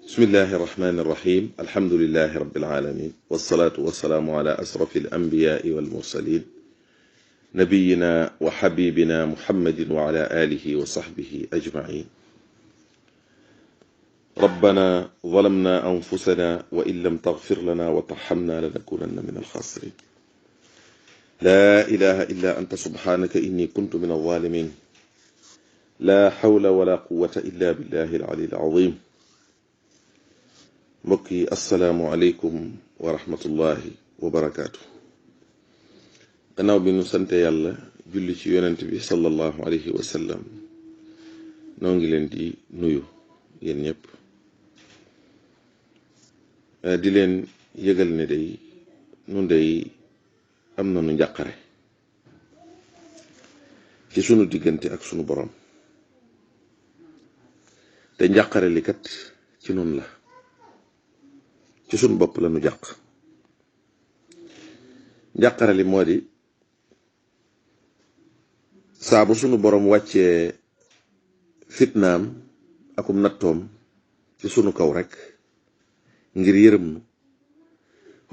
بسم الله الرحمن الرحيم الحمد لله رب العالمين والصلاة والسلام على أشرف الأنبياء والمرسلين نبينا وحبيبنا محمد وعلى آله وصحبه أجمعين. ربنا ظلمنا أنفسنا وإن لم تغفر لنا وترحمنا لنكونن من الخاسرين. لا إله إلا أنت سبحانك إني كنت من الظالمين. لا حول ولا قوة إلا بالله العلي العظيم. mbokki asalaamualeykum wa rahmatullahi wa barakaatu. gannaaw bi nu sante yàlla julli ci yonent bi sallallahu alayhi wa sallam noo ngi leen di nuyu yéen ñëpp di leen yëgal ne day nun day am na nu njàqare ci sunu diggante ak sunu borom te njàqare li kat ci nun la, ci suñ bopp la nu jàq. njàqare li moo di saa bu sunu borom wàccee fitnaam akum nattoom ci sunu kaw rek ngir yërëm nu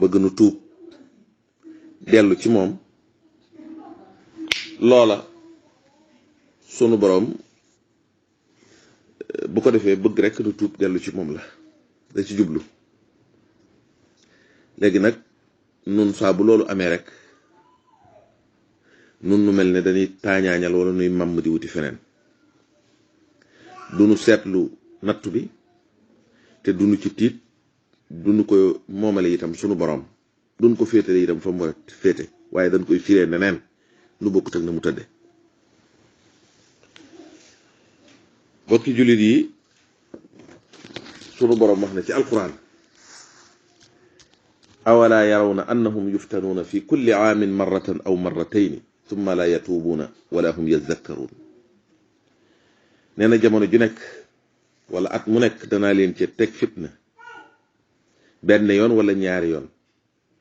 bëgg nu tuub dellu ci moom, loola sunu borom bu ko defee bëgg rek nu tuub dellu ci moom la da ci jublu. léegi nag nun saa bu loolu amee rek nun nu mel ne dañuy taañaañal wala nuy màmm di wuti feneen, du nu seetlu nattu bi te du nu ci tiit, du nu ko moomale itam sunu borom, du nu ko féetale itam fa mu war a féete, waaye dañ koy firee neneen lu bokkut ak na mu tëdde. bokki jullit yi, sunu borom wax na ci alquran: awalaa yarawna annahum yuftanuuna fi kulli aamin marratan aw marratayni thumma la yatuubuuna wala hum yazakkaruun. nee na jamono ju nekk wala at mu nekk danaa leen ci teg fitna benn yoon wala ñaari yoon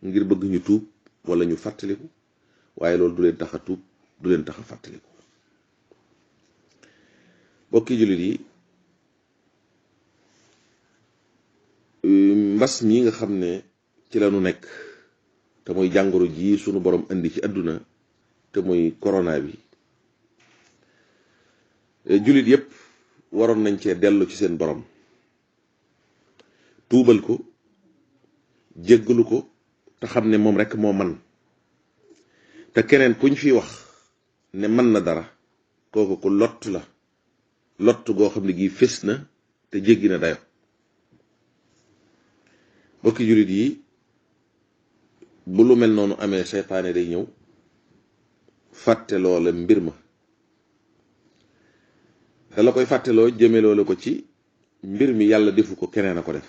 ngir bëgg ñu tuub wala ñu fàttaliku, waaye loolu du leen tax a tuub, du leen tax a fàttaliku. bokki jullit yi, mbas mii nga xam ne ci la nu nekk te muy jàngoro ji sunu borom indi ci àdduna te muy corona bi, jullit yépp waroon nañ cee dellu ci seen borom, tuubal ko, jéggalu ko, te xam ne moom rekk moo man. te keneen kuñ fi wax ne mën na dara, kooku ku lott la, lott goo xam ne gii fés na te jéggi na dayo. bokki jullit yi, bu lu mel noonu amee, seytaane day ñëw fàtte loola mbir ma, da la koy fàtteloo jëme loola ko ci mbir mi yàlla defu ko, keneen a ko def,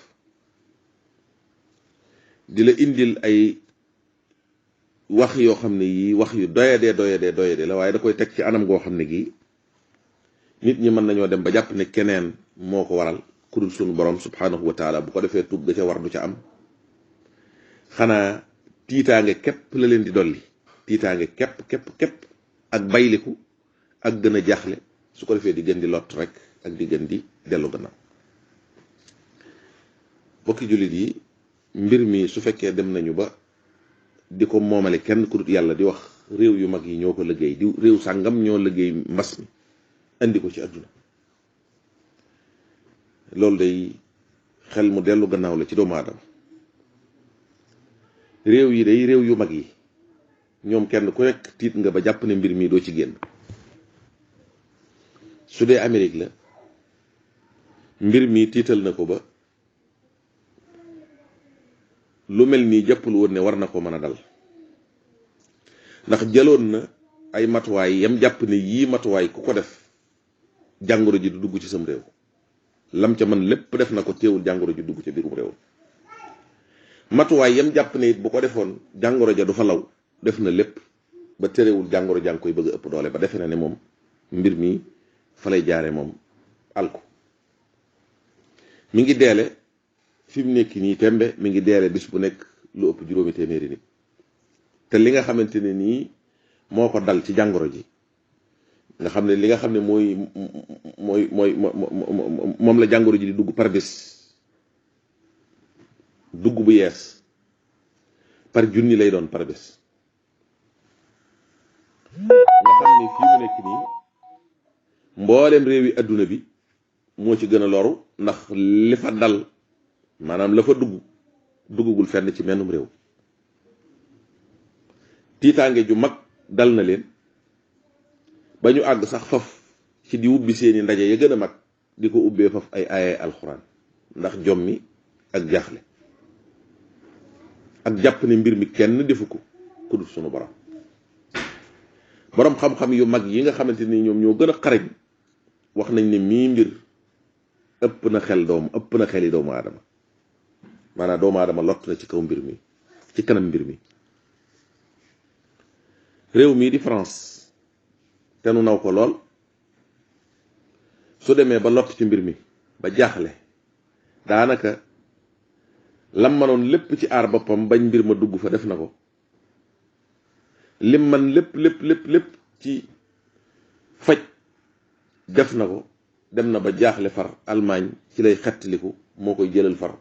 di la indil ay wax yoo xam ne yii wax yu doyadee la, waaye da koy teg ci anam goo xam ne gii nit ñi mën nañoo dem ba jàpp ne keneen moo ko waral ku dul sunu borom subhanahu wa taala. bu ko defee tuub ga ca war du ca am, xanaa tiitaange képp la leen di dolli, tiitaange képp ak bayliku ak gën a jaaxle, su ko defee di gën di lott rek ak di gën di dellu gannaaw. bokki jullit yi, mbir mi su fekkee dem nañu ba di ko moomale kenn ku dut yàlla, di wax réew yu mag yi ñoo ko liggéey, di réew sàngam ñoo liggéey mbas mi indi ko ci àdduna, loolu day xel mu dellu gannaaw la ci doomu aadama. réew yi day réew yu mag yi ñoom kenn ku nekk tiit nga ba jàpp ne mbir mi doo ci génn. su dee Amérique la, mbir mi tiital na ko ba lu mel nii jàppul woon ne war na ko mën a dal, ndax jëloon na ay matuwaay yam jàpp ne yii matuwaay ku ko def jàngoro ji du dugg ci sam réew. lam ca mën lépp def na ko, teewul jàngoro ji dugg ca biirum réew. matuwaay yam jàpp ne it bu ko defoon jàngoro ja du fa law, def na lépp ba terewul jàngoro jàng koy bëgg a ëpp doole, ba defe na ne moom mbir mi fa lay jaare moom alko. mi ngi deele fi mu nekk nii tembe, mi ngi deele bis bu nekk lu ëpp 800 nit. te li nga xamante ne nii moo ko dal ci jàngoro ji, nga xam ne li nga xam ne mooy moom la jàngoro ji di dugg par bés dugg bu yees par junni lay doon par bés nga xam ni fii mu nekk nii mboolem réewi adduna bi moo ci gën a loru ndax li fa dal maanaam la fa duggagul fenn ci mennum réew tiitaange ju mag dal na leen ba ñu àgg sax faf ci di ubbi seeni ndaje ya gën a mag di ko ubbee faf ay aayay alxuraan ndax jommi ak jaaxle ak jàpp ne mbir mi kenn defu ko ku dul sunu borom xam-xam yu mag yi nga xamante ni ñoom ñoo gën a xarañ wax nañ ne mii mbir ëpp na xeli doomu aadama maanaam doomu aadama lott na ci kaw mbir mi ci kanam mbir mi réew mii di France te nu naw ko lool su demee ba lott ci mbir mi ba jaaxle daanaka lam manoon lépp ci aar boppam bañ mbir ma dugg fa def na ko lim man lépp ci faj def na ko dem na ba jaaxle far Allemagne ci lay xettaliku moo koy jëlal far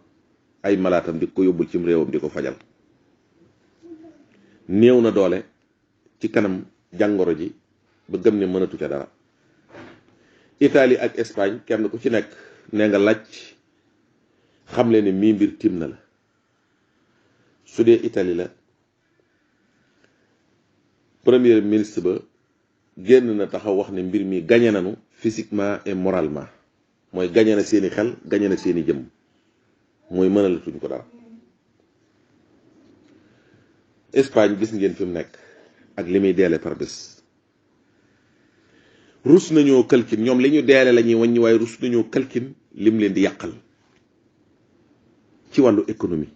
ay malaatam di ko yóbbul cim réewam di ko fajal néew na doole ci kanam jàngoro ji ba gëm ne mënatu ca dara Italie ak Espagne kenn ku ci nekk nee nga laaj xam leen ne mii mbir tim na la su dee Italie la premier ministre ba génn na taxaw wax ne mbir mi gañe nañu physiquement et moralement mooy gañe na seeni xel gañe na seeni jëm mooy mënalatuñ ko dara Espagne gis ngeen fi mu nekk ak li muy deele par bés rus nañoo kalkin ñoom li ñu deele la ñuy wàññi waaye rus nañoo kalkin lim leen di yàqal ci wàllu économie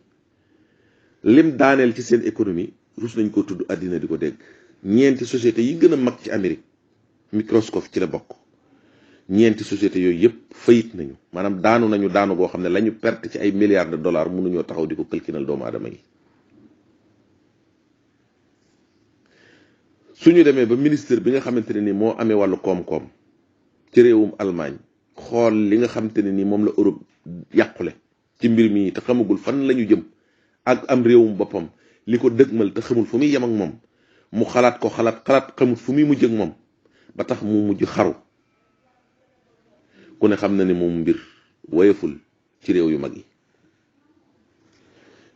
lim daaneel ci seen économie rus nañ ko tudd àddina di ko dégg ñeenti société yi gën a mag ci Amérique Microsoft ci la bokk ñeenti société yooyu yëpp fayit nañu maanaam daanu goo xam ne la ñu perte ci ay milliards de dollars mënuñoo taxaw di ko kalkinal doomu aadama yi suñu demee ba ministre bi nga xamante ne ni moo amee wàllu koom-koom ci réewum Allemagne xool li nga xamante ne ni moom la Europe yàqule ci mbir mi te xamagul fan la ñu jëm ak am réewum boppam li ko dëgmal te xamul fu muy yem ak moom mu xalaat xamul fu muy mujj ak moom ba tax mu mujj xaru ku ne xam na ne moom mbir woyeful ci réew yu mag yi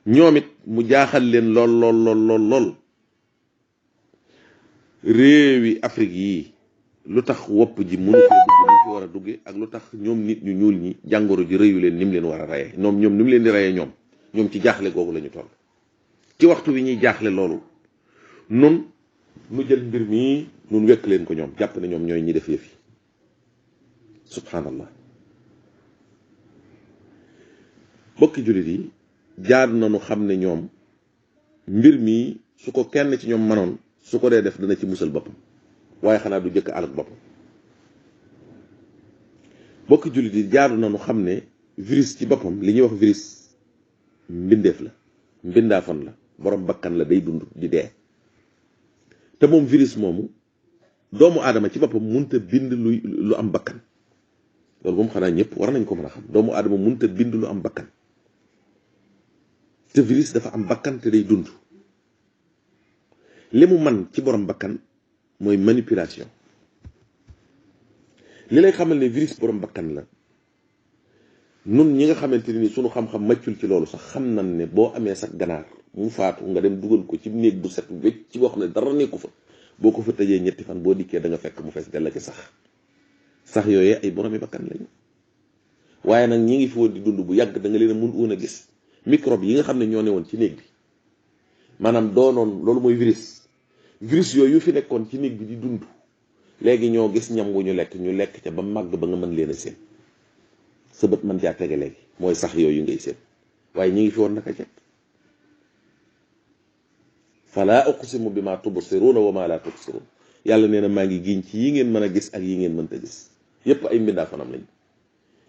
ñoom it mu jaaxal leen lool réewi Afrique yi lu tax wopp ji mënu fee dugg ni fi war a dugge ak lu tax ñoom nit ñu ñuul ñi jàngoro ji rëyu leen ni mu leen war a reyee ñoom ni mu leen di reyee ñoom ci jaaxle googu la ñu toll ci waxtu wi ñuy jaaxle loolu nu jël mbir mi nun wekk leen ko ñoom jàpp ne ñoom ñooy ñi def yëf yi subhanallah bokki jullit yi jaar nañu xam ne ñoom mbir mi su ko kenn ci ñoom manoon su ko dee def dana ci musal boppam waaye xanaa du jëkk alak boppam bokki jullit yi jaar nañu xam ne virus ci boppam li ñuy wax virus mbindeef la mbindaafon la borom bakkan la day dund di dee te moom virus moomu doomu aadama ci boppam munta bind lu am bakkan loolu moom xanaa ñëpp war nañ ko mën a xam doomu aadama munta bind lu am bakkan te virus dafa am bakkan te day dund li mu man ci borom bakkan mooy manipulation li lay xamal ne virus borom bakkan la nun ñi nga xamante ni sunu xam-xam màccul ci loolu sax xam nañ ne boo amee sax ganaar mu faatu nga dem dugal ko ci néeg bu set wecc ci boo xam ne dara nekku fa boo ko fa tëjee ñetti fan boo dikkee da nga fekk mu fees della ci sax yooyee ay boromi bakkan lañu waaye nag ñi ngi fi woon di dund bu yàgg da nga leen a mun woon a gis microbe yi nga xam ne ñoo ne woon ci néeg bi maanaam doonoon loolu mooy virus yooyu fi nekkoon ci néeg bi di dund léegi ñoo gis ñam wu ñu lekk ca ba màgg ba nga mën leen a seen sa bët mën caa tege léegi mooy sax yooyu ngay seen waaye ñi ngi fi woon naka jekk fala uqsimu bima tubsiruna wa ma la tubsirun yàlla nee na maa ngi giñ ci yi ngeen mën a gis ak yi ngeen mënta gis yépp ay mbindaa fanam lañ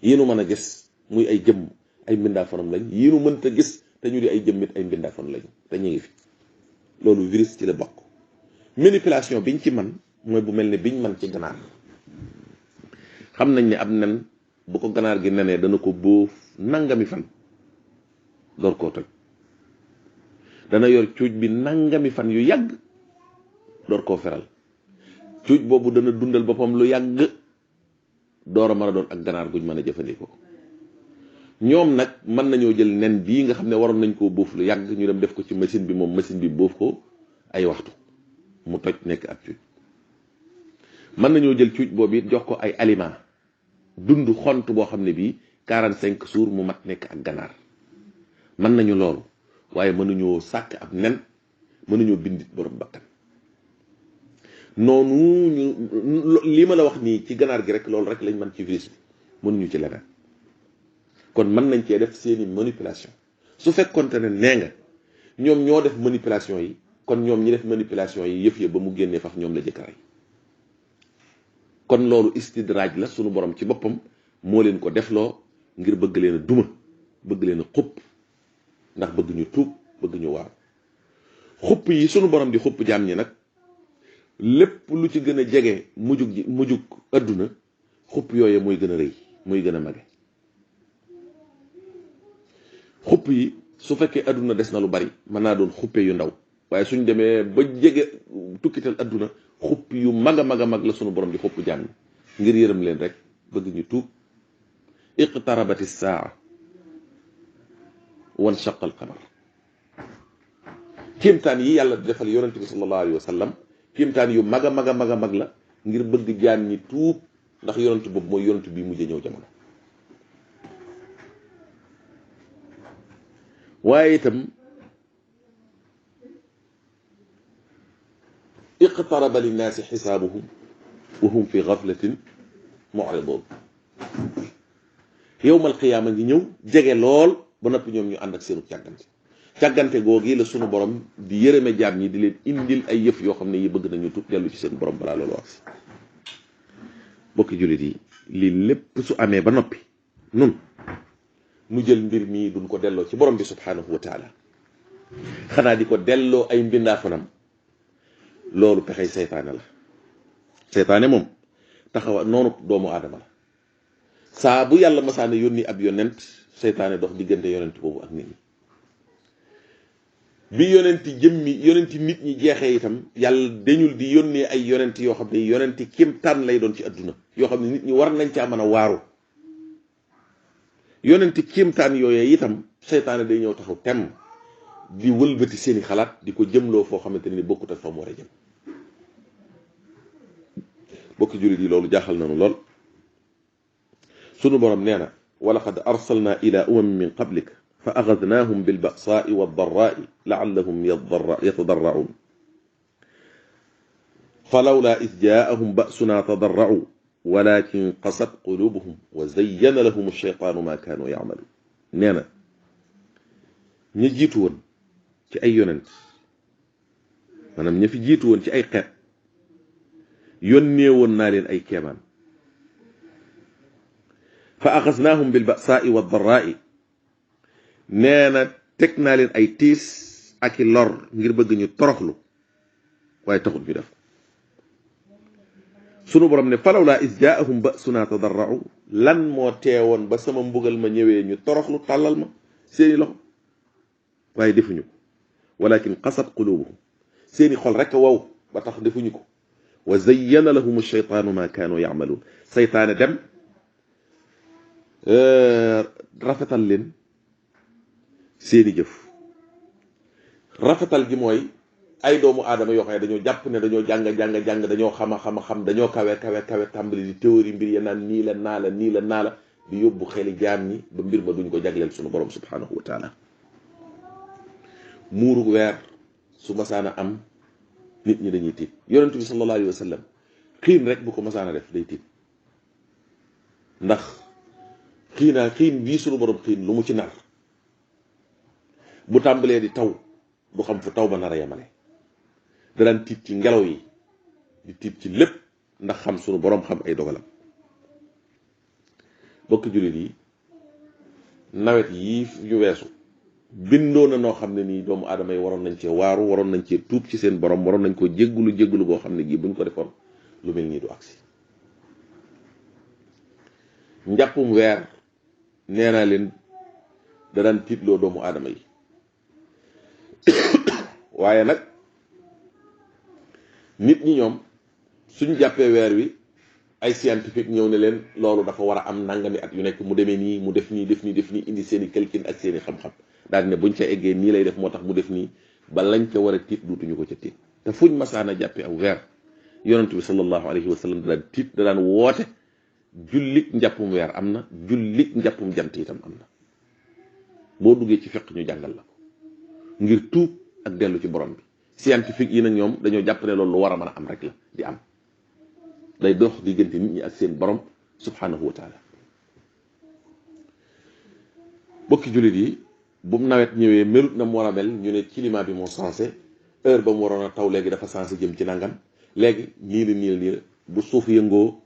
yi nu mën a gis muy ay jëmm ay mbindaa fanam lañ yi nu mënta gis te ñu di ay jëmmit ay mbindaa fan lañ te ñu ngi fi loolu virus ci la bokk manipulation biñ ci man mooy bu mel ne biñ man ci ganaar xam nañ ne ab nen bu ko ganaar gi nenee dana ko bóof nangami fan door koo toj dana yor cuuj bi nangami fan yu yàgg door koo feral cuuj boobu dana dundal boppam lu yàgg door a mën a doon ak ganaar guñ mën a jëfandikoo ñoom nag mën nañoo jël nen bii nga xam ne waroon nañ koo bóof lu yàgg ñu dem def ko ci machine bi moom machine bi bóof ko ay waxtu mu toj nekk ab cuuj mën nañoo jël cuuj boobu it jox ko ay aliment dund xont boo xam ne bii 45 jours mu mat nekk ak ganaar mën nañu loolu waaye mënuñoo sàkk ab nen mënuñoo bindit borom bakkan noonu ñu lii ma la wax nii ci ganaar gi rek loolu rek lañ mën ci virus bi mënuñu ci leneen kon mën nañ cee def seeni manipulation su fekkonte ne nee nga ñoom ñoo def manipulation yi kon ñoom ñi def manipulation yi yëf ya ba mu génnee faf ñoom la jëkkëray kon loolu istidraaj la sunu borom ci boppam moo leen ko defloo ngir bëgg leen a duma bëgg leen a xupp ndax bëgg ñu tuub bëgg ñu waaw xupp yi sunu borom di xupp jaam ñi nag lépp lu ci gën a jege mujjug adduna xupp yooye mooy gën a rëy mooy gën a mage xupp yi su fekkee adduna des na lu bari mën naa doon xuppe yu ndaw waaye suñ demee ba jege tukkital adduna xupp yu mag a mag a mag la sunu borom di xupp jaam ñi ngir yërëm leen rek bëgg ñu tuub iqtarabati saa wan shaqa al qamar kéemtaan yi yàlla di defal yonente bi sallallahu alayhi wa sallam kéemtaan yu mag a mag a mag a mag la ngir bëgg jaam ñi tuub ndax yonent boobu mooy yonent bi mujj ñëw jamono waaye itam iqtaraba linnaasi xisaabuhum wa hum fi gaflatin mu'ridun yowmal qiyaama ngi ñëw jege lool ba noppi ñoom ñu ànd ak seenu càggante googi la sunu borom di yërëme jaam ñi di leen indil ay yëf yoo xam ne yi bëgg nañu tuub dellu ci seen borom balaa loolu wax si bokki jullit yi lii lépp su amee ba noppi nun nu jël mbir mii duñ ko delloo ci borom bi subhanahu wa taala xanaa di ko delloo ay mbindaafanam loolu pexey seytaane la seytaane moom taxawa noonu doomu aadama la saa bu yàlla masaana yónni ab yonent seytaane dox diggante yonent boobu ak nit ñi bi yonenti nit ñi jeexee itam yàlla dañul di yónnee ay yonent yoo xam ne yonenti kéemtaan lay doon ci adduna yoo xam ne nit ñi war nañ caa mën a waaru yonenti kéemtaan yooyee itam seytaane day ñëw taxaw tem di wëlbati seeni xalaat di ko jëmloo foo xamante ne ni bokkut ak fa mu war a jëm bokki jullit yi loolu jaaxal nañu lool sunu borom nee na walaqad arsalna ila umamin min qablik fa axadnaahum bilbasaai waddarraai laallahum yatadarraun falawla id jaahum basuna tadarrau walakin qasat qulubuhum wa zayyana lahum alcheytaanu ma kaanu yacmaluun nee na ña jiitu woon ci ay yonent maanaam ña fi jiitu woon ci ay xeet yónnee woon naa leen ay keemaan fa axasnaahum bilbasaai waddarraai nee na teg naa leen ay tiis ak i lor ngir bëgg ñu toroxlu waaye taxut ñu def sunu borom ne falawlaa is jaahum basuna tadarrau lan moo teewoon ba sama mbugal ma ñëwee ñu toroxlu tàllal ma seeni loxo waaye defuñu ko walakin qasat qulubuhum seeni xol rek wow ba tax defuñu ko wa zayyana lahum alcheytaanu ma kaanu yacmaluun seytaane dem rafetal leen seeni jëf rafetal gi mooy ay doomu aadama yoo xam ne dañoo jàpp ne dañoo jàng dañoo xam dañoo kawe tàmbali di théorie mbir ya naan nii la naa la di yóbbu xeli jaam ñi ba mbir ma duñ ko jagleel sunu borom subhanahu wa taala muuru weer su masaana am nit ñi dañuy tiit yonent bi sallallahu alayhi wa sallam xiin rek bu ko masaana def day tiit ndax xiin bii sunu borom xiin lu mu ci nar bu tàmbalee di taw du xam fu taw ba nar a yemale daan tiit ci ngelaw yi di tiit ci lépp ndax xam sunu borom xam ay dogalam bokki jullit yi nawet yii ñu weesu bindoo na noo xam ne nii doomu aadama yi waroon nañ cee waaru waroon nañ cee tuub ci seen borom waroon nañ ko jéggulu boo xam ne gii buñ ko defoon lu mel nii du agsi njàppum weer nee naa leen da daan tiitloo doomu aadama yi waaye nag nit ñi ñoom suñ jàppee weer wi ay scientifique ñëw ne leen loolu dafa war a am nangami at yu nekk mu demee nii mu def nii def nii def nii indi seen i calcul ak seen i xam-xam daal ne buñ ca eggee nii lay def moo tax mu def nii ba lañ ca war a tiit duutuñu ko ca tiit te fuñ masaana jàppee aw weer yonent bi sallallahu alayhi wa sallam da daan tiit da daan woote jullik njàppum weer am na jullik njàppum jant itam am na boo duggee ci fiq ñu jàngal la ko ngir tuub ak dellu ci borom bi scientifique yi nag ñoom dañoo jàpp ne loolu lu war a mën a am rek la di am day dox diggante nit ñi ak seen borom subhanahu wa taala bokki jullit yi bu mu nawet ñëwee melut na mu war a mel ñu ne climat bi moo sensé heure ba mu waroon a taw léegi dafa sensé jëm ci nangam léegi nii la bu suuf yëngoo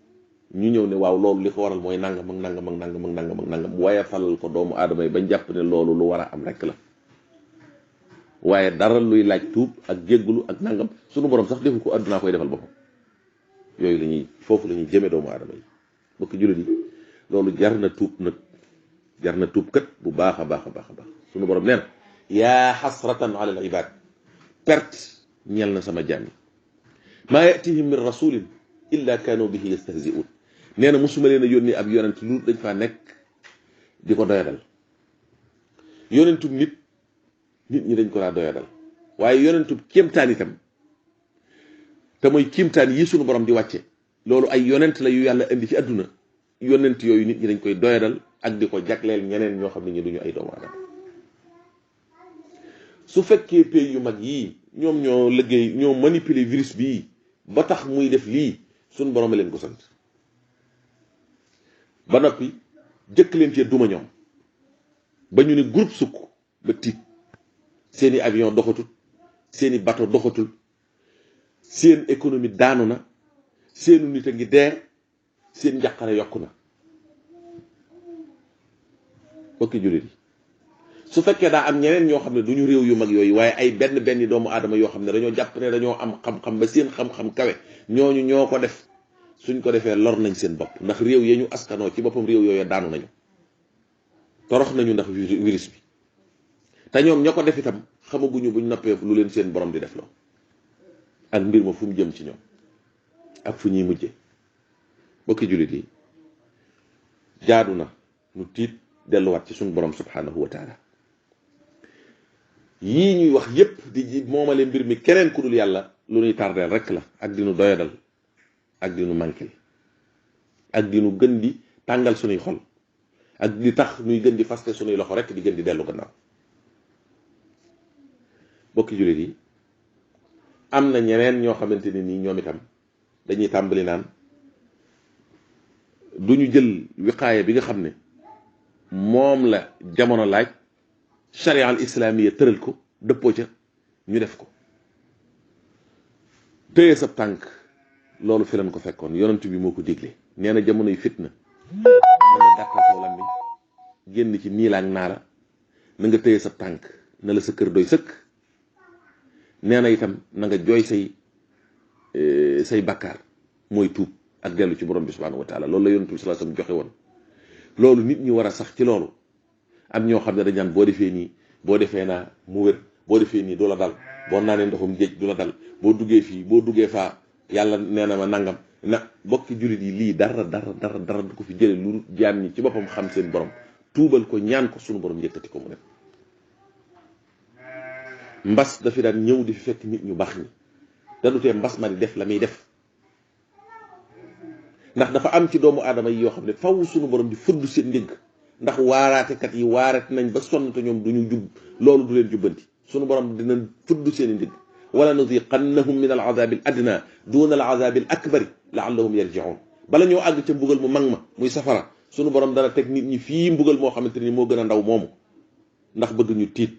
ñu ñëw ne waaw loolu li ko waral mooy nangam ak nangam ak nangam ak nangam ak nangam waaye falal ko doomu aadama yi bañ jàpp ne loolu lu war a am rek la waaye dara luy laaj tuub ak jéggulu ak nangam sunu borom sax defu ko àddunaa koy defal boppam yooyu la ñuy foofu la ñuy jëmee doomu aadama yi bokki jullit yi loolu jar na tuub nag jar na tuub kat bu baax a baax a baax a baax sunu borom nee na yaa xasratan ala al ibad perte ñeel na sama jaam yi maa yatihim min rasulin illa kaanu bihi yastahzi'un nee na musuma leen a yónni ab yonent lu dañ faa nekk di ko doyadal yonentub nit ñi dañ ko daa doyadal waaye yonentub kéemtaan itam te mooy kiimtaan yi sunu borom di wàcce loolu ay yonent la yu yàlla indi ci àdduna yonent yooyu nit ñi dañ koy doyadal ak di ko jagleel ñeneen ñoo xam ne ñi duñu ay doomu aadama su fekkee pays yu mag yii ñoom ñoo liggéey ñoo manipuler virus bii ba tax muy def lii sunu borom a leen ko sant ba noppi jëkk leen cee duma ñoom ba ñu ne groupe sukk ba tiit seeni avion doxatul seeni bateau doxatul seen économie daanu na seenu nit a ngi dee seen njàqare yokku na bokki jullit yi su fekkee daa am ñeneen ñoo xam ne duñu réew yu mag yooyu waaye ay benn doomu aadama yoo xam ne dañoo jàpp ne dañoo am xam-xam ba seen xam-xam kawe ñooñu ñoo ko def suñ ko defee lor nañ seen bopp ndax réew ya ñu askanoo ci boppam réew yooyu daanu nañu torox nañu ndax virus bi te ñoom ña ko def itam xamaguñu buñ noppee lu leen seen borom di def loo ak mbir ma fu mu jëm ci ñoom ak fu ñuy mujje bokki jullit yi jaadu na nu tiit delluwaat ci suñu borom subhanahu wa taala yii ñuy wax yépp di moomale mbir mi keneen ku dul yàlla lu ñuy tardeel rek la ak di nu doyadal ak di nu manqué ak di nu gën di tàngal suñuy xol ak di tax nuy gën di faste suñuy loxo rek di gën di dellu gannaaw bokki jullit yi am na ñeneen ñoo xamante ne nii ñoom itam dañuy tàmbali naan du ñu jël wiqaaya bi nga xam ne moom la jamono laaj charia al islamiya tëral ko dëppoo ca ñu def ko téye sa tànk loolu fi lañ ko fekkoon yonent bi moo ko digle nee na jamonoy fitna na nga gàttal saw làmmiñ génn ci nii la ak naara na nga téye sa tànk na la sa kër doy sëkk nee na itam na nga jooy say bakkaar mooy tuub ak dellu ci borom bi subhanahu wa taala loolu la yonent bi sallallahu alayhi wasallam joxe woon loolu nit ñi war a sax ci loolu am ñoo xam ne dañ naan boo defee nii boo defee naa mu wér boo defee nii du la dal boo naanee ndoxum géej du la dal boo duggee fii boo duggee faa yàlla nee na ma nangam na bokki jullit yi lii dara du ko fi jële lu jaam ñi ci boppam xam seen borom tuubal ko ñaan ko sunu borom yëkkati ko mu def mbas dafi daan ñëw di fi fekk nit ñu baax ñi te du tee mbas ma di def la muy def ndax dafa am ci doomu aadama yi yoo xam ne faw sunu borom di fëdd seen njëgg ndax waaraatekat yi waarate nañ ba sonn te ñoom duñu jub loolu du leen jubbanti sunu borom dina fëdd seen njëgg wala nuziqannahum min al azabi al adna duna al azabi al akbari laallahum yarjiun bala ñoo àgg ca mbugal mu mag ma muy safara sunu borom dana teg nit ñi fii mbugal moo xamante ni moo gën a ndaw moomu ndax bëgg ñu tiit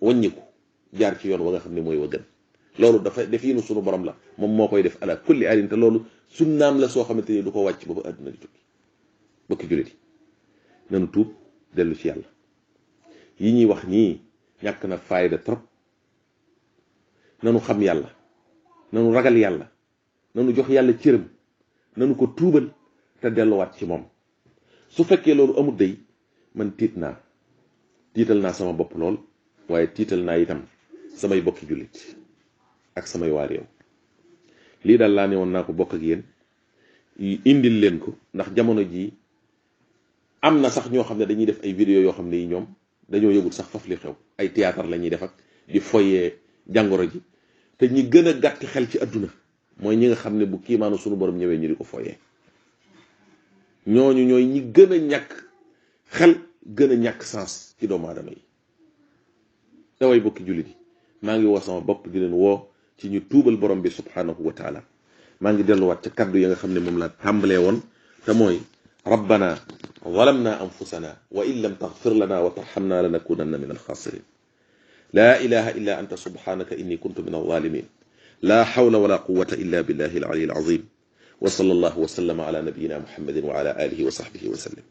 wàññiku jaar ci yoon wa nga xam ne mooy wa gën loolu dafa def yinu sunu borom la moom moo koy def ala kulli alin te loolu sunnaam la soo xamante ni du ko wàcc ba ba àdduna di tukki bokki jullit yi nanu tuub dellu ci yàlla yi ñuy wax nii ñàkk na fayda trop nanu xam yàlla nanu ragal yàlla nanu jox yàlla cëram nanu ko tuubal te delluwaat ci moom su fekkee loolu amul day man tiit naa tiital naa sama bopp lool waaye tiital naa itam samay bokki jullit ak samay waa réew. lii daal laa ne woon naa ko bokk ak yéen indil leen ko ndax jamono jii am na sax ñoo xam ne dañuy def ay vidéo yoo xam ne yi ñoom dañoo yëgul sax faf li xew ay théâtre la ñuy def ak di foyee jàngoro ji te ñi gën a gàtt xel ci àdduna mooy ñi nga xam ne bu kiimaanu sunu borom ñëwee ñu di ko foyee ñooñu ñooy ñi gën a ñàkk xel gën a ñàkk sens ci doomu aadama yi. daway bokki jullit yi maa ngi woo sama bopp di leen woo ci ñu tuubal borom bi subhanahu wa taala. maa ngi delluwaat ca kaddu ya nga xam ne moom laa tàmbalee woon te mooy rabbana zalamna anfusana wa in lam taghfir lana wa tarhamna lanakunanna min alxaasirin la ilaha illa anta subhanaka inni kuntu min alzalimin la hawla wala quwwata illa billahi alali alazim wa sallallahu wa sallama ala nabiyyina muhammadin wa ala alihi wa sahbihi wa sallam.